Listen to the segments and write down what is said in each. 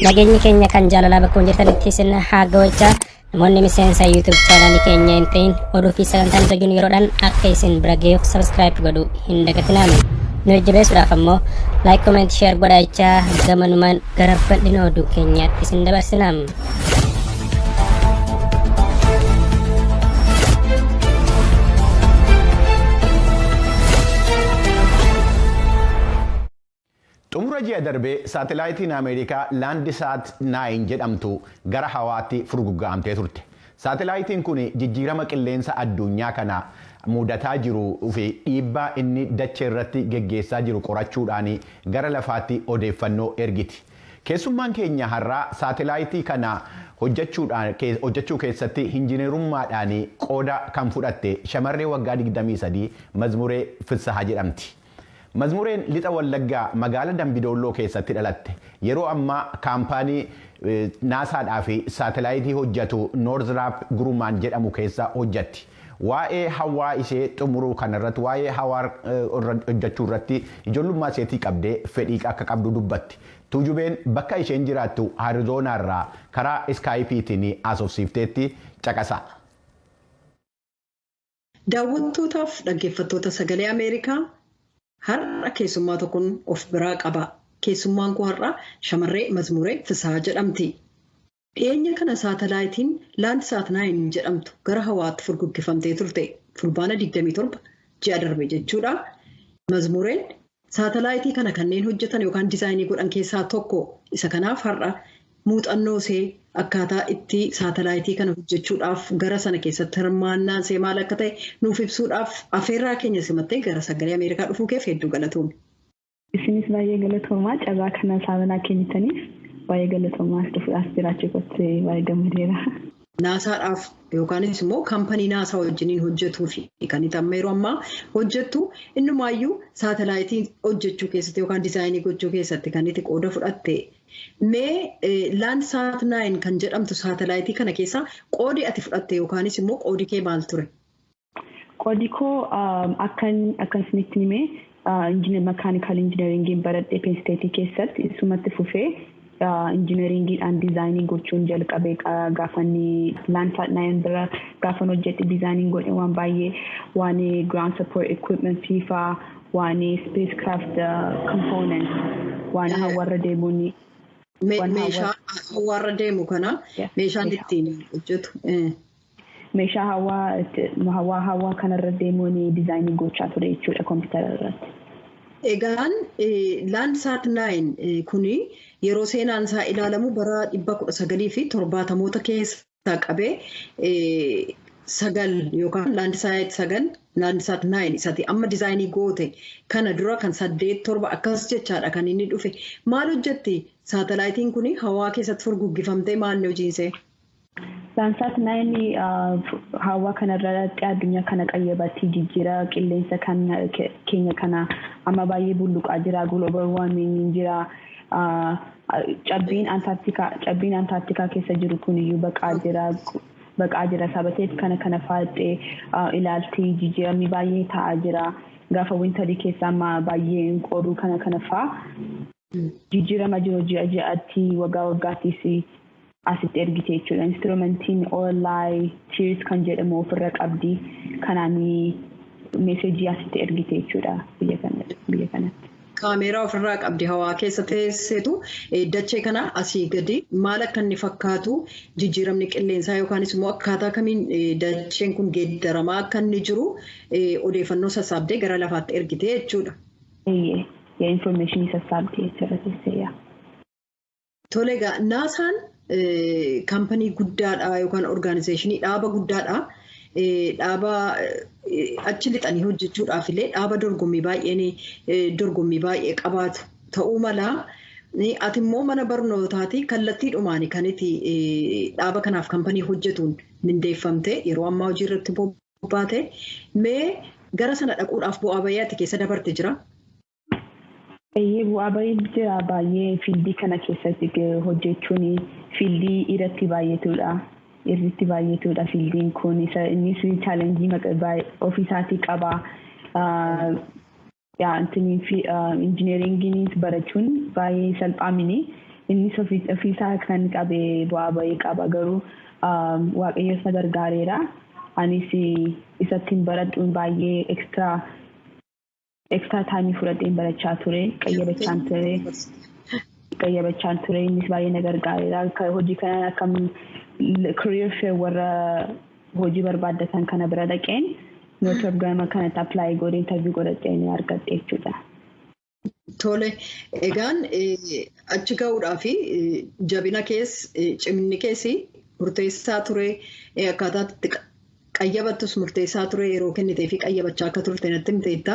Nageenyi keenya kan jaalalaa bakka jirtanitti isin haa ga'achaa. Namoonni miseensa YouTube chaanaalii keenya hin ta'in oduu fi sagantaan nuti hojjennu yeroodhaan akka isin bira ga'uuf subscribe godhuu hin dagatinaa. Nu jajjabeessuudhaaf ammoo like, comment, share godhaa jechaa gamanumaan gara bal'ina oduu keenyaatti isin dabarsina. Xumura ji'a darbee saatalaayitiin Ameerikaa Laandisaat 9 jedhamtu gara hawaatti furguggaa'amtee turte. Saatalaayitiin kun jijjiirama qilleensa addunyaa kana mudataa jiruu fi dhiibbaa inni dachee irratti geggeessaa jiru qorachuudhaan gara lafaatti odeeffannoo ergiti. Keessummaan keenya har'aa saatalaayitii kana hojjechuu keessatti injineerummaadhaan qooda kan fudhatte shamarree waggaa 23 Mazmuree Fissahaa jedhamti. Mazmureen lixa Wallaggaa magaala Dambidolloo keessatti dhalatte. Yeroo ammaa kaampaanii naasaadhaa fi saatalaayitii hojjetu Noorthirop Grumman jedhamu keessa hojjetti. Waa'ee hawaa ishee xumuruu kanarratti, waa'ee hawaa hojjechuu irratti ijoollummaa isheetii qabdee fedhii akka qabdu dubbatti. Tuujubeen bakka isheen jiraattu Arizoonaa irraa karaa iskaayipiitiin haasofsiifteetti caqasa. Daawwattootaaf dhaggeeffattoota Sagalee Ameerikaa, har'a keessummaa tokkoon of biraa qaba. Keessummaan koo har'a shamarree Mazmuree Fisaa jedhamti. Dhiyeenya kana saatalaayitiin Laandsaat 9 jedhamtu gara hawaatti furguggifamtee turte. Fulbaana 27 ji'a darbe jechuudha. Mazmureen saatalaayitii kana kanneen hojjetan yookaan diizaayinii godhan keessaa tokko. Isa kanaaf har'a muuxannoo ishee, akkaataa itti saatalaayitii kana hojjechuudhaaf gara sana keessatti hirmaannaan ishee maal akka ta'e nuuf ibsuudhaaf afeerraa keenya simattee gara Sagalee Ameerikaa dhufuu keef hedduu galatoomi. Isinis baay'ee galatoomaa, carraa kana saabanaa kennitaniif baay'ee galatoomaa. As dhufuudhaaf jiraachuu kootti baay'ee gammadeera. Naasaadhaaf yookaanis immoo kaampanii naasaa wajjiniin hojjetuu fi kan itti amma yeroo ammaa hojjettu, innumaayyuu saatalaayitii hojjechuu keessatti yookaan diizaayinii gochuu keessatti kan itti qooda fudhatte. Mee Laandsaat 9 kan jedhamtu saatalaayitii kana keessaa qoodi ati fudhatte yookaanis immoo qoodi kee maal ture? Qoodi koo akkan isinitti himee, mechanical engineeringiin baradhee Penn State keessatti. Isumatti fufee injineeringiidhaan diizaayinii gochuun jalqabe. Gaafanni Landsat 9 bira gaafan hojjedhe, diizaayinii godhe waan baay'ee, waan ground support equipment faa, waan spacecraft component, waan hawarra deemuun. Meeshaa hawaarra deemu kana meeshaan ittiin hojjetu. Meeshaa hawaa kanarra deemuun diizaayinii gochaa ture jechuudha kompiitara irratti. Egaan Laandsaat 9 kuni yeroo seenaan isaa ilaalamu bara 1970moota keessaa qabee 9 yookaan Laandsaat 9, Laandsaat 9 isati amma diizaayinii goote kana dura kan 8, 7 akkas jechaadha kan inni dhufe. Maal hojjetti saatalaayitiin kuni hawaa keessatti furguggifamtee, maal hojiinsee? Landsat 9 hawaa kanarratti addunyaa kana qayyabatii jijjiira qilleensa keenya kana amma baay'ee bulluqaa jira, global warming jira. Cabbiin Antaarktikaa keessa jiru kuniyyuu baqaa jira. Baqaa jira sabateef kana kana faaxee ilaaltii jijjiiramni baay'ee ta'aa jira. Gaafa winterii keessa amma baay'ee qoruu kana kana faa jijjiirama jiru ji'a ji'aatti, waggaa waggaattis asitti ergite jechuudha. Instrumentiin OLI TIRS kan jedhamu ofirra qabdi. Kanaan meesejii asitti ergite jechuudha biyya kanatti. Kaameeraa ofirraa qabdi, hawaa keessa teesseetu dachee kana asii gadi maal akka inni fakkaatu, jijjiiramni qilleensaa yookaanis immoo akkaataa kamiin dacheen kun geeddaramaa akka inni jiru odeeffannoo sassaabdee gara lafaatti ergite jechuudha. Eeyyee, informationii sassaabdee jechuudha teessee yaa. Tole, egaa naasaan kaampanii guddaadha yookaan organizationii dhaaba guddaadha. Dhaaba achi lixanii hojjechuudhaaf illee dhaaba dorgommii baay'ee qabaatu ta'uu mala. Ati immoo mana barnootaati kallattiidhumaan kan itti dhaaba kanaaf kaampanii hojjetuun mindeeffamte, yeroo ammaa hojii irratti bobbaate. Mee gara sana dhaquudhaaf bu'aa bayii ati keessa dabarte jira? Eeyyee, bu'aa bayii jira baay'ee. Fieldii kana keessatti hojjechuun fieldii irratti baay'atudha. Irratti baay'atudha fieldiin kun. Innis challengeii ofiisaatii qaba. Injineeringiinis barachuun baay'ee salphaa mini. Innis ofiisaa kan qabee bu'aa bahii qaba garuu Waaqayyo isa gargaareera. Anis isatti baradhuun baay'ee extra time fudhadheen barachaa ture, qayyabachaan ture. Qayyabachaan ture, innis baay'ee na gargaareera. Hojii kanaan akkam career fair warra hojii barbaaddatan kana bira dhaqeen Northrop Grumman kanatti apply godhee interview godhadheen argadhe jechuudha. Tole, egaan achi gahuudhaaf jabina kees, cimni kees murteessaa ture, akkaataa itti qayyabattus murteessaa ture, yeroo kennitee fi qayyabachaa akka turte natti himteetta.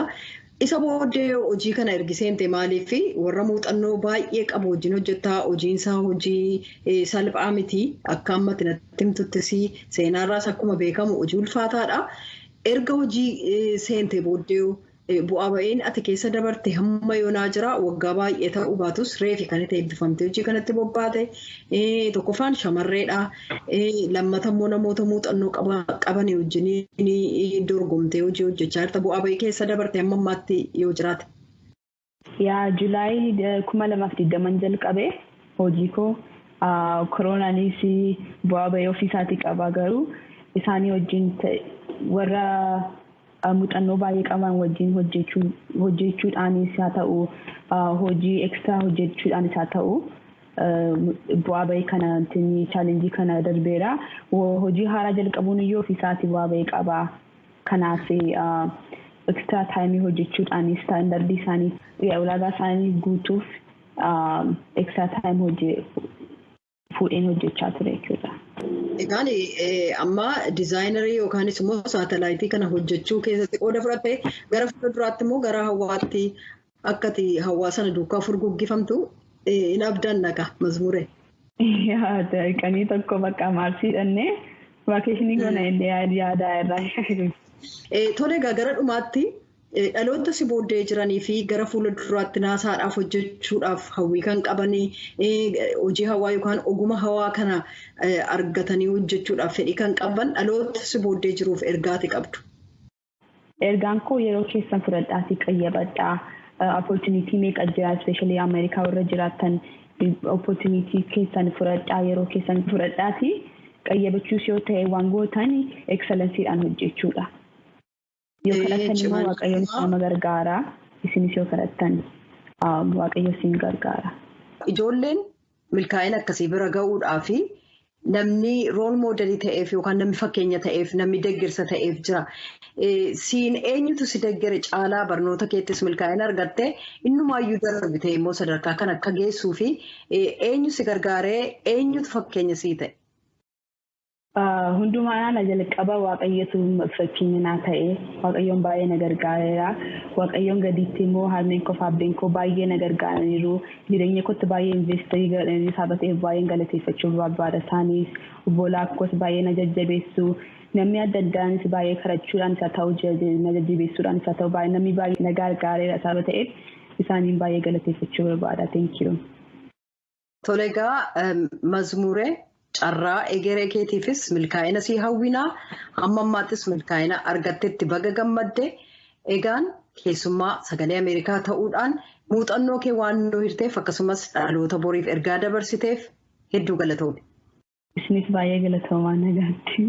Isa booddee hojii kana ergi seente, maaliif warra muuxannoo baay'ee qabu wajjin hojjettaa? Hojiinsaa hojii salphaa miti, akka ammatti natti himtuttis seenaarraas akkuma beekamu hojii ulfaataadha. Erga hojii seente booddee bu'aa ba'iin ati keessa dabarte hamma yoonaa jira? Waggaa baay'ee ta'uu baatus, reefi kan itti eebbifamte hojii kanatti bobbaate, tokkoffaan shamarreedha, lammata immoo namoota muuxannoo qaban wajjin dorgomtee hojii hojjechaa jirta. Bu'aa ba'ii keessa dabarte hamma ammaatti yoo jiraate. Yaa, July 2020n jalqabe hojii koo. Koronaanis bu'aa ba'ii ofiisaatii qaba, garuu isaanii wajjin, warra muuxannoo baay'ee qaban wajjin hojjechuudhaanis haa ta'u, hojii extra hojjechuudhaanis haa ta'u, bu'aa ba'ii kana, challenge kana darbeera. Hojii haaraa jalqabuun iyyuu ofiisaatii bu'aa ba'ii qaba. Kanaaf extra time hojjechuudhaanis standard isaanii, ulaagaa isaanii guutuuf extra time hojii fuudheen hojjechaa ture jechuudha. Egaan amma designer yookaanis immoo saatalaayitii kana hojjechuu keessatti qooda fudhatte, gara fuulduraatti immoo gara hawaatti akkati hawaa sana duukaa furguggifamtu hin abdanna ka, Mazmure. Qanii tokko bakka Maarsii dhannee vacation goona illee yaadaa irraa. Tole, egaa gara dhumaatti dhaloota si booddee jiranii fi gara fuula duraatti NASAdhaaf hojjechuudhaaf hawwii kan qabanii, hojii hawaa yookaan oguma hawaa kana argatanii hojjechuudhaaf fedhii kan qaban, dhaloota si booddee jiruuf ergaati qabdu. Ergaan koo yeroo keessan fudhadhaatii qayyabadhaa. Opportunity meeqa jira, especially Ameerikaa warra jiraatan, opportunity keessan fudhadhaa, yeroo keessan fudhadhaatii qayyabachuus yoo ta'e waan gootan excellencedhaan hojjechuudha. Yoo kadhatan immoo Waaqayyoon nama gargaara. Isinis yoo kadhattan Waaqayyo isin gargaara. Ijoolleen milkaa'ina akkasii bira ga'uudhaa fi namni role model ta'eef yookaan namni fakkeenya ta'eef, namni deeggarsa ta'eef jira. Siin eenyutu si deeggare caalaa barnoota keettis milkaa'ina argatte, innumaayyuu darbite immoo sadarkaa kan akka geessuu fi eenyu si gargaaree, eenyutu fakkeenya sii ta'e? Hundumaa na jalqaba Waaqayyotu fakkeenya naa ta'e. Waaqayyoon baay'ee na gargaareera. Waaqayyoon gaditti immoo harmeen koo fi abbeen koo baay'ee na gargaaraniiru. Jireenya kootti baay'ee invest godhanii saba ta'eef baay'een galateeffachuu barbaada. Isaanis obbolaa koos baay'ee na jajjabeessu. Namni adda addaanis baay'ee kadhachuudhaan isa ta'u, na jajjabeessuudhaan isa ta'u, baay'ee namni baay'ee na gargaareera saba ta'eef isaaniin baay'ee galateeffachuu barbaada. Thank you. Tole, egaa Mazmuree, carraa egeree keetiifis milkaa'ina sii hawwinaa, hamma ammaattis milkaa'ina argattetti baga gammadde. Egaan keessummaa Sagalee Ameerikaa ta'uudhaan muuxannoo kee waan nu hirteef, akkasumas dhaloota boriif ergaa dabarsiteef hedduu galatoomi. Isinis baay'ee galatoomaa, nagaatti.